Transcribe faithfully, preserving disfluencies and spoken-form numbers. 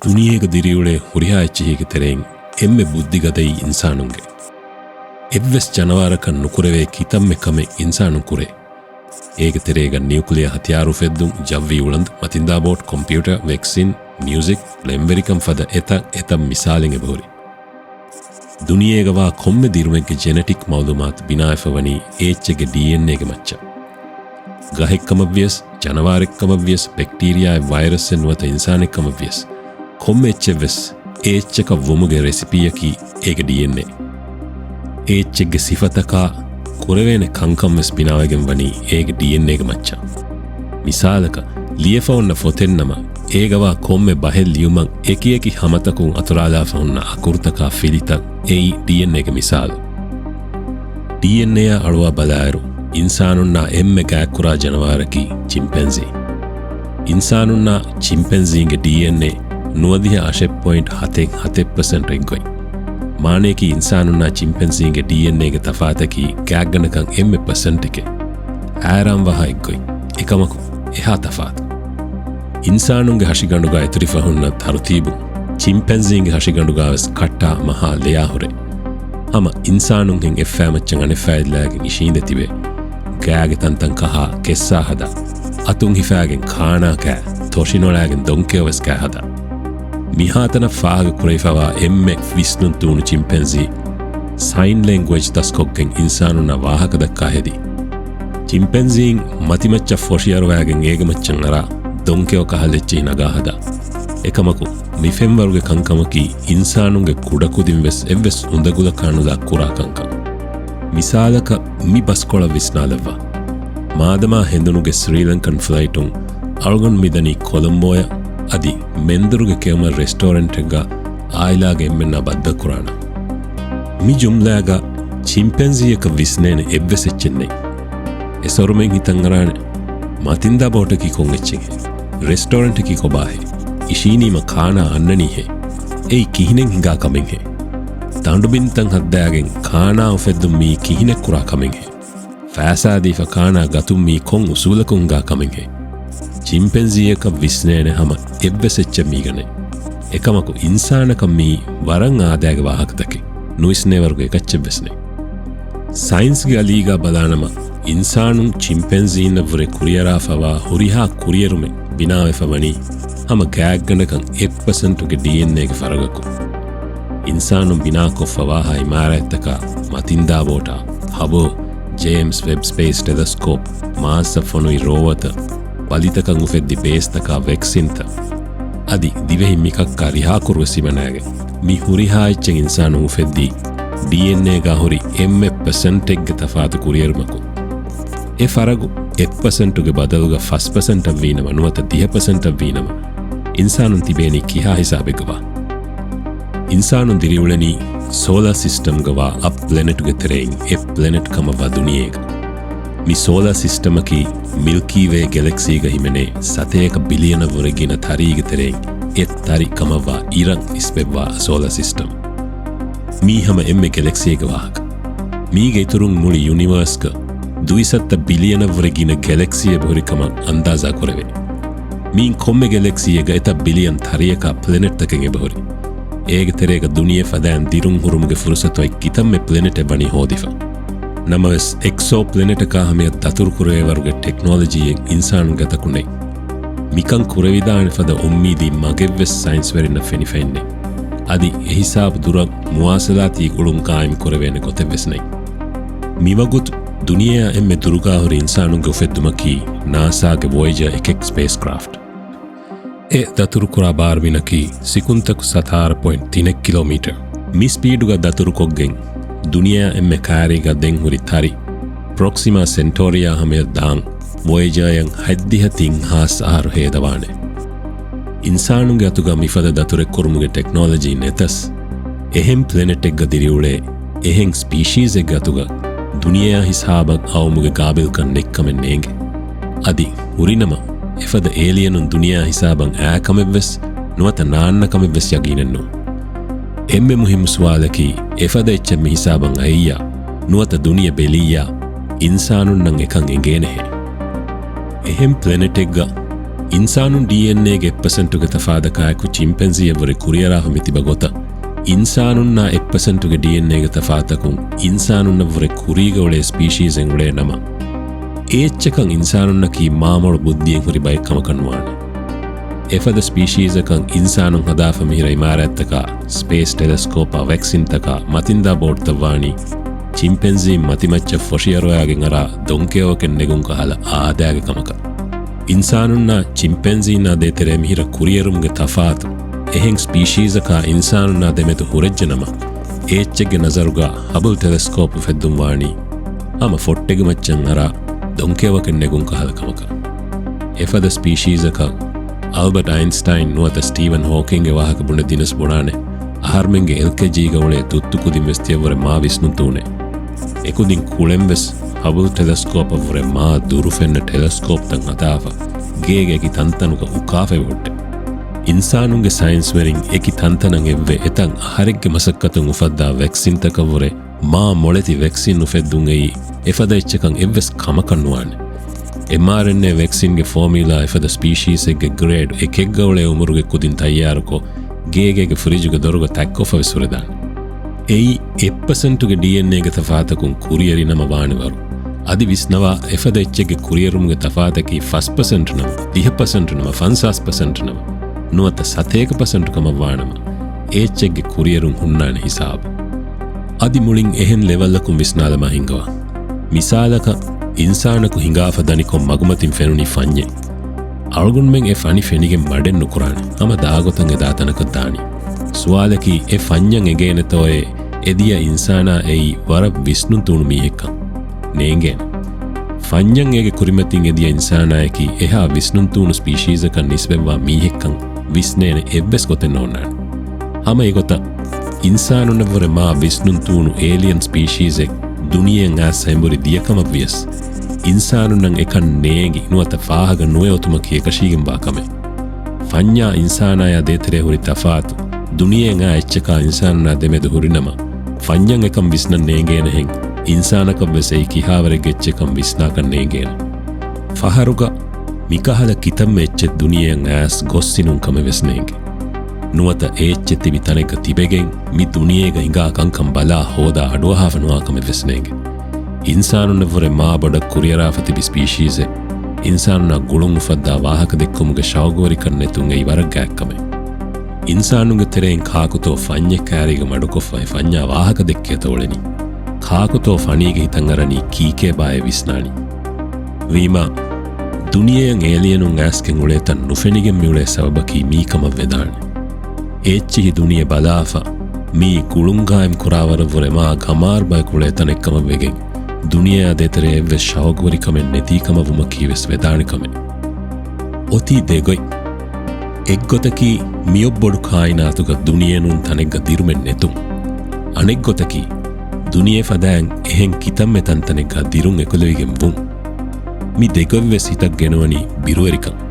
ދުނިޔޭގަ ދިރިއުޅޭ ހުރިހާ އެއްޗެހީގެ ތެރެއިން އެންމެ ބުއްދިގަދައީ އިންސާނުންގެ. އެއްވެސް ޖަނަވާރަކަށް ނުކުރެވޭ ކިތަންމެ ކަމެއް އިންސާނުން ކުރޭ. އޭގެ ތެރޭގަ ނިއުކްލިއާ ހަތިޔާރު އުފެއްދުން، ޖައްވީ އުޅަނދު، މަތިންދާ ބޯޓް، ކޮމްޕިއުޓަރ، ވެކްސިން، މިއުޒިކް، ޅެންވެރިކަން ފަދަ އެތައް އެތައް މިސާލެއް އެބަހުރި. ދުނިޔޭގަވާ ކޮންމެ ދިރުމެއްގެ ޖެނެޓިކް މައުލޫމާތު ބިނާވެފަ ވަނީ އެ އެއްޗެއްގެ ޑީއެންއޭގެ މައްޗަށް. ގަހެއްކަމަށްވިޔަސް، ޖަނަވާރެއްކަމަށްވިޔަސް، ބެކްޓީރިއާއެއް ވައިރަސްއެއް ނުވަތަ އިންސާނެއްކަމަށްވިޔަސް، ކޮންމެ އެއްޗެއްވެސް އެ އެއްޗަކަށް ވުމުގެ ރެސިޕީއަކީ އޭގެ ޑީއެންއޭ. އެ އެއްޗެއްގެ ސިފަތަކާ ކުރެވޭނެ ކަންކަންވެސް ބިނާވެގެން ވަނީ އޭގެ ޑީއެންއޭގެ މައްޗަށް. މިސާލަކަށް، ލިޔެފަ އޮންނަ ފޮތެއްނަމަ، އޭގަވާ ކޮންމެ ބަހެއް ލިޔުމަށް އެކިއެކި ހަމަތަކުން އަތުރާލާފަ ހުންނަ އަކުރުތަކާ ފިލިތައް އެއީ ޑީއެންއޭގެ މިސާލު. ޑީއެންއޭއާ އަޅުވާ ބަލާއިރު، އިންސާނުންނާ އެންމެ ގާތްކުރާ ޖަނަވާރަކީ ޗިމްޕެންޒީ. އިންސާނުންނާ ޗިމްޕެންޒީންގެ ޑީއެންއޭ ނުވަދިހަ އަށެއް ޕޮއިންޓް ހަތެއް ހަތެއް ޕަސެންޓް އެއްގޮތް. މާނަޔަކީ އިންސާނުންނާ ޗިމްޕެންޒީންގެ ޑީއެންއޭގެ ތަފާތަކީ ގާތްގަނޑަކަށް އެންމެ ޕަސެންޓެކޭ. އާރާން ވަހަ އެއްގޮތް. އެކަމަކު، އެހާ ތަފާތު. އިންސާނުންގެ ހަށިގަނޑުގަ އެތުރިފަ ހުންނަ ތަރުތީބު، ޗިމްޕެންޒީންގެ ހަށިގަނޑުގަވެސް ކައްޓާ މަހާ ލެޔާ ހުރޭ. ހަމަ އިންސާނުންހެން އެއްފާމައްޗަށް އަނެއްފާއެއްލާގެން އިށީނދެ ތިބޭ. ގާގެ ތަންތަން ކަހާ ކެއްސާ ހަދާ، އަތުން ހިފާގެން ކާނާ ކާ، ތޮށި ނޮޅާގެން ދޮންކެޔޮ ވެސް ކާ ހަދާ. މިހާތަނަށް ފާހަގަ ކުރެވިފަވާ އެންމެ ވިސްނުން ތޫނު ޗިމްޕެންޒީ ސައިން ލެންގުއޭޖް ދަސްކޮށްގެން އިންސާނުންނަށް ވާހަކަ ދައްކާ ހެދި. ޗިމްޕެންޒީން މަތިމައްޗަށް ފޮށިއަރުވާގެން އޭގެ މައްޗަށް އަރާ ދޮންކެޔޮ ކަހަލަ އެއްޗެހި ނަގާ ހަދާ. އެކަމަކު، މި ފެންވަރުގެ ކަންކަމަކީ އިންސާނުންގެ ކުޑަކުދިން ވެސް އެއްވެސް އުނދަގުލަކާ ނުލާ ކުރާ ކަންކަން. މިސާލަކަށް މި ބަސްކޮޅަށް ވިސްނާލައްވާ. މާދަމާ ހެނދުނުގެ ސްރީލަންކަން ފްލައިޓުން އަޅުގަނޑު މިދަނީ ކޮލަމްބޯއަށް، އަދި މެންދުރުގެ ކެއުމަށް ރެސްޓޯރެންޓެއްގަ އާއިލާގެ އެންމެންނާ ބައްދަލުކުރާނަން. މި ޖުމްލާގަ ޗިމްޕެންޒީއަކަށް ވިސްނޭނެ އެއްވެސް އެއްޗެއް ނެތް. އެސޮރުމެން ހިތަށް އަރާނެ، މަތިންދާ ބޯޓަކީ ކޮން އެއްޗެއްހޭ؟ ރެސްޓޯރެންޓަކީ ކޮބާހޭ؟ އިށީނީމަ ކާނާ އަންނަނީހޭ؟ އެއީ ކިހިނެއް ހިނގާ ކަމެއްހޭ؟ ދަނޑުބިންތައް ހައްދާގެން ކާނާ އުފެއްދުން މީ ކިހިނެއް ކުރާ ކަމެއްހޭ؟ ފައިސާ ދީފަ ކާނާ ގަތުން މީ ކޮން އުސޫލަކުން ހިނގާ ކަމެއްހޭ؟ ޗިމްޕެންޒީއަކަށް ވިސްނޭނެ ހަމަ އެއްވެސް އެއްޗެއް މީގަ ނެތް. އެކަމަކު، އިންސާނަކަށް މީ ވަރަށް އާދައިގެ ވާހަކަތަކެއް. ނުވިސްނޭވަރުގެ އެކައްޗެއްވެސް ނެތް. ސައިންސްގެ އަލީގަ ބަލާނަމަ، އިންސާނުން ޗިމްޕެންޒީންނަށްވުރެ ކުރިއަރާފަވާ ހުރިހާ ކުރިއެރުމެއް ބިނާވެފަ ވަނީ ހަމަ ގާތްގަނޑަކަށް އެއް ޕަސެންޓުގެ ޑީއެންއޭގެ ފަރަގަކުން. އިންސާނުން ބިނާކޮށްފަވާހާ އިމާރާތްތަކާ، މަތިންދާ ބޯޓާ، ހަބަލް، ޖޭމްސް ވެބް ސްޕޭސް ޓެލެސްކޯޕް، މާސްއަށް ފޮނުވި ރޯވަތައް، ބަލިތަކަށް އުފެއްދި ބޭސްތަކާ ވެކްސިންތައް، އަދި ދިވެހި މިކައްކާ ރިހާކުރުވެސް ހިމަނާގެން، މި ހުރިހާ އެއްޗެއް އިންސާނުން އުފެއްދީ ޑީއެންއޭގަ ހުރި އެންމެ ޕަސެންޓެއްގެ ތަފާތު ކުރިއެރުމަކުން. އެ ފަރަގު އެއް ޕަސެންޓުގެ ބަދަލުގަ ފަސް ޕަސެންޓަށް ވީނަމަ ނުވަތަ ދިހަ ޕަސެންޓަށް ވީނަމަ، އިންސާނުން ތިބޭނީ ކިހާ ހިސާބެއްގަވާ؟ އިންސާނުން ދިރިއުޅެނީ ސޯލާ ސިސްޓަމްގަވާ އަށް ޕްލެނެޓްގެ ތެރެއިން އެއް ޕްލެނެޓް ކަމަށްވާ ދުނިޔޭގަ. މި ސޯލާ ސިސްޓަމަކީ މިލްކީ ވޭ ގެލެކްސީގަ ހިމެނޭ ސަތޭކަ ބިލިއަނަށްވުރެ ގިނަ ތަރީގެ ތެރެއިން އެއް ތަރި ކަމަށްވާ އިރަށް ނިސްބަތްވާ ސޯލާ ސިސްޓަމް. މީ ހަމަ އެންމެ ގެލެކްސީގެ ވާހަކަ. މީގެ އިތުރުން މުޅި ޔުނިވާސްގަ ދުއިސައްތަ ބިލިއަނަށްވުރެ ގިނަ ގެލެކްސީ އެބަހުރި ކަމަށް އަންދާޒާ ކުރެވޭ. މީން ކޮންމެ ގެލެކްސީއެއްގަ އެތައް ބިލިއަން ތަރިއަކާ ޕްލެނެޓްތަކެއް އެބަހުރި. އޭގެ ތެރޭގަ ދުނިޔެ ފަދައިން ދިރުން ހުރުމުގެ ފުރުސަތު އޮތް ކިތަންމެ ޕްލެނެޓެއް ވަނީ ހޯދިފަ. ނަމަވެސް، އެކްސޯ ޕްލެނެޓަކާ ހަމަޔަށް ދަތުރު ކުރެވޭވަރުގެ ޓެކްނޮލޮޖީއެއް އިންސާނުންގެ އަތަކު ނެތް. މިކަން ކުރެވިދާނެ ފަދަ އުއްމީދީ މަގެއްވެސް ސައިންސްވެރިންނަށް ފެނިފައެއް ނެތް. އަދި އެހިސާބު ދުރަށް މުވާސަލާތީ ގުޅުން ޤާއިމް ކުރެވޭނެ ގޮތެއްވެސް ނެތް. މިވަގުތު ދުނިޔެއާ އެންމެ ދުރުގާ ހުރި އިންސާނުންގެ އުފެއްދުމަކީ ނާސާގެ ވޮޔެޖާ އެކެއް ސްޕޭސް ކްރާފްޓް. އެ ދަތުރުކުރާ ބާރުމިނަކީ ސިކުންތަކު ސަތާރަ ޕޮއިންޓް ތިނެއް ކިލޯމީޓަރ. މި ސްޕީޑުގަ ދަތުރުކޮށްގެން ދުނިޔެއާ އެންމެ ކައިރީގަ ދެން ހުރި ތަރި، ޕްރޮކްސިމާ ސެންޓޯރިއާ ހަމަޔަށް ދާން ވޮޔެޖާޔަށް ހަތްދިހަ ތިން ހާސް އަހަރު ހޭދަވާނެ. އިންސާނުންގެ އަތުގަ މިފަދަ ދަތުރެއް ކުރުމުގެ ޓެކްނޮލޮޖީ ނެތަސް، އެހެން ޕްލެނެޓެއްގަ ދިރިއުޅޭ އެހެން ސްޕީޝީޒެއްގެ އަތުގަ ދުނިޔެއާ ހިސާބަށް އައުމުގެ ގާބިލްކަން ނެތްކަމެއް ނޭނގެ. އަދި ހުރިނަމަ، އެފަދަ އޭލިއަނުން ދުނިޔެއާ ހިސާބަށް އައި ކަމެއްވެސް ނުވަތަ ނާންނަ ކަމެއްވެސް ޔަގީނެއް ނޫން. އެންމެ މުހިއްމު ސުވާލަކީ، އެފަދަ އެއްޗެއް މި ހިސާބަށް އައިއްޔާ ނުވަތަ ދުނިޔެ ބެލިއްޔާ، އިންސާނުންނަށް އެކަން އެނގޭނެހޭ؟ އެހެން ޕްލެނެޓެއްގަ އިންސާނުން ޑީއެންއޭގެ އެއް ޕަސެންޓުގެ ތަފާތަކާއެކު ޗިމްޕެންޒީއަށްވުރެ ކުރިއަރާފަ މިތިބަ ގޮތަށް، އިންސާނުންނާ އެއް ޕަސެންޓުގެ ޑީއެންއޭގެ ތަފާތަކުން އިންސާނުންނަށްވުރެ ކުރީގަ އުޅޭ ސްޕީޝީޒެއް އުޅޭ ނަމަ، އެ އެއްޗަކަށް އިންސާނުންނަކީ މާމޮޅު ބުއްދިއެއް ހުރި ބައެއް ކަމަކަށް ނުވާނެ. އެފަދަ ސްޕީޝީޒަކަށް އިންސާނުން ހަދާފަ މިހިރަ އިމާރާތްތަކާ، ސްޕޭސް ޓެލެސްކޯޕާ، ވެކްސިންތަކާ، މަތިންދާ ބޯޓްތައް ވާނީ، ޗިމްޕެންޒީން މަތިމައްޗަށް ފޮށިއަރުވާގެން އަރާ ދޮންކެޔޮވަކެއް ނެގުން ކަހަލަ އާދައިގެ ކަމަކަށް. އިންސާނުންނާ ޗިމްޕެންޒީންނާ ދޭތެރޭ މިހިރަ ކުރިއެރުމުގެ ތަފާތު، އެހެން ސްޕީޝީޒަކާ އިންސާނުންނާ ދެމެދު ހުރެއްޖެ ނަމަ، އެ އެއްޗެއްގެ ނަޒަރުގަ ހަބުލް ޓެލެސްކޯޕް އުފެއްދުން ވާނީ ހަމަ ފޮއްޓެގެ މައްޗަށް އަރާ ދޮންކެޔޮވަކެއް ނެގުން ކަހަލަ ކަމަކަށް. އެފަދަ ސްޕީޝީޒަކަށް އަލްބަޓް އައިންސްޓައިން ނުވަތަ ސްޓީވަން ހޯކިންގެ ވާހަކަ ބުނެ ދިނަސް ބުނާނެ، އަހަރުމެންގެ އެލްކެޖީގަ އުޅޭ ތުއްތު ކުދިން ވެސް ތިޔަށްވުރެ މާ ވިސްނުން ދޫނެ. އެކުދިން ކުޅެން ވެސް ހަބުލް ޓެލެސްކޯޕަށްވުރެ މާ ދުރު ފެންނަ ޓެލެސްކޯޕްތައް ހަދާފަ، ގޭގެ އެކި ތަންތަނުގަ އުކާފައި ހުއްޓެ. އިންސާނުންގެ ސައިންސްވެރިން އެކި ތަންތަނަށް އެއްވެ އެތަން އަހަރެއްގެ މަސައްކަތުން އުފައްދާ ވެކްސިންތަކަށްވުރެ މާ މޮޅެތި ވެކްސިން އުފެއްދުން އެއީ އެފަދަ އެއްޗަކަށް އެއްވެސް ކަމަކަށް ނުވާނެ. އެމްއާރްއެންއޭ ވެކްސިންގެ ފޯމިއުލާ އެފަދަ ސްޕީޝީސްއެއްގެ ގްރޭޑް އެކެއްގަ އުޅޭ އުމުރުގެ ކުދިން ތައްޔާރުކޮށް، ގޭގޭގެ ފްރިޖުގެ ދޮރުގަ ތަތްކޮށްފަ ވެސް ހުރެދާނެ. އެއީ އެއް ޕަސެންޓުގެ ޑީއެންއޭގެ ތަފާތަކުން ކުރިއެރި ނަމަ ވާނެ ވަރު. އަދި ވިސްނަވާ، އެފަދަ އެއްޗެއްގެ ކުރިއެރުމުގެ ތަފާތަކީ ފަސް ޕަސެންޓް ނަމަ، ދިހަ ޕަސެންޓް ނަމަ، ފަންސާސް ޕަސެންޓް ނަމަ، ނުވަތަ ސަތޭކަ ޕަސެންޓް ކަމަށް ވާނަމަ، އެ އެއްޗެއްގެ ކުރިއެރުން ހުންނާނެ ހިސާބު. އަދި މުޅިން އެހެން ލެވެލްއަކުން ވިސްނާލަމާ ހިންގަވާ. މިސާލަކަށް، އިންސާނަކު ހިނގާފަ ދަނިކޮށް މަގުމަތިން ފެނުނީ ފަންޏެއް. އަޅުގަނޑުމެން އެ ފަނި ފެނިގެން މަޑެއް ނުކުރާނެ. ހަމަ ދާގޮތަށް އެ ދާތަނަކަށް ދާނީ. ސުވާލަކީ، އެ ފަންޏަށް އެނގޭނެތޯއޭ އެދިޔަ އިންސާނާ އެއީ ވަރަށް ވިސްނުން ތޫނު މީހެއްކަން؟ ނޭނގޭނެ. ފަންޏަށް އޭގެ ކުރިމަތިން އެދިޔަ އިންސާނާއަކީ އެހާ ވިސްނުން ތޫނު ސްޕީޝީޒަކަށް ނިސްބަތްވާ މީހެއްކަން ވިސްނޭނެ އެއްވެސް ގޮތެއް ނޯންނާނެ. ހަމަ އެގޮތަށް، އިންސާނުންނަށްވުރެ މާ ވިސްނުން ތޫނު އޭލިއަން ސްޕީޝީޒެއް ދުނިޔެއަށް އައިސް އެނބުރި ދިޔަކަމަށް ވިޔަސް، އިންސާނުންނަށް އެކަން ނޭނގި ނުވަތަ ފާހަގަ ނުވެ އޮތުމަކީ އެކަށީގެންވާ ކަމެއް. ފަންޏާ އިންސާނާޔާ ދޭތެރޭ ހުރި ތަފާތު، ދުނިޔެއަށް އާ އެއްޗަކާ އިންސާނުންނާ ދެމެދު ހުރިނަމަ، ފަންޏަށް އެކަން ވިސްނަން ނޭނގޭނެހެން، އިންސާނަކަށްވެސް އެއީ ކިހާވަރެއްގެ އެއްޗެއްކަން ވިސްނާކަށް ނޭނގޭނެ. ފަހަރުގަ މިކަހަލަ ކިތަންމެ އެއްޗެއް ދުނިޔެއަށް އައިސް ގޮއްސިނުން ކަމެއް ވެސް ނޭނގެ. ނުވަތަ އެ އެއްޗެއް ތިބި ތަނެއްގަ ތިބެގެން މި ދުނިޔޭގަ ހިނގާ ކަންކަން ބަލާ ހޯދާ އަޑުއަހާފަ ނުވާ ކަމެއް ވެސް ނޭނގެ. އިންސާނުންނަށްވުރެ މާ ބޮޑަށް ކުރިއަރާފަ ތިބި ސްޕީޝީޒެއް އިންސާނުންނާ ގުޅުން އުފައްދާ ވާހަކަ ދެއްކުމުގެ ޝައުގުވެރިކަން ނެތުން އެއީ ވަރަށް ގާތް ކަމެއް. އިންސާނުންގެ ތެރެއިން ކާކުތޯ ފަންޏެއް ކާރީގަ މަޑުކޮށްފަ އެ ފަންޏާ ވާހަކަ ދެއްކޭތޯ އުޅެނީ. ކާކުތޯ ފަނީގެ ހިތަށް އަރަނީ ކީކޭބާއޭ ވިސްނާނީ. ވީމާ، ދުނިޔެއަށް އޭލިއަނުން އައިސްގެން އުޅޭ ތަން ނުފެނިގެން މިއުޅޭ ސަބަބަކީ މީ ކަމަށް ވެދާނެ. އެ އެއްޗިހި ދުނިޔެ ބަލާފަ، މީ ގުޅުން ގާއިމް ކުރާވަރަށްވުރެ މާ ގަމާރު ބަޔަކު އުޅޭ ތަނެއް ކަމަށް ވެގެން، ދުނިޔެއާ ދޭތެރޭ އެއްވެސް ޝައުގުވެރިކަމެއް ނެތީ ކަމަށް ވުމަކީ ވެސް ވެދާނެ ކަމެއް. އޮތީ ދެ ގޮތް. އެއްގޮތަކީ، މިއޮއް ބޮޑު ކާއިނާތުގަ ދުނިޔެ ނޫން ތަނެއްގަ ދިރުމެއް ނެތުން. އަނެއްގޮތަކީ، ދުނިޔެ ފަދައިން އެހެން ކިތަންމެ ތަންތަނެއްގަ ދިރުން އެކުލެވިގެން ވުން. މި ދެ ގޮތް ވެސް ހިތަށް ގެނައުނީ ބިރުވެރިކަން.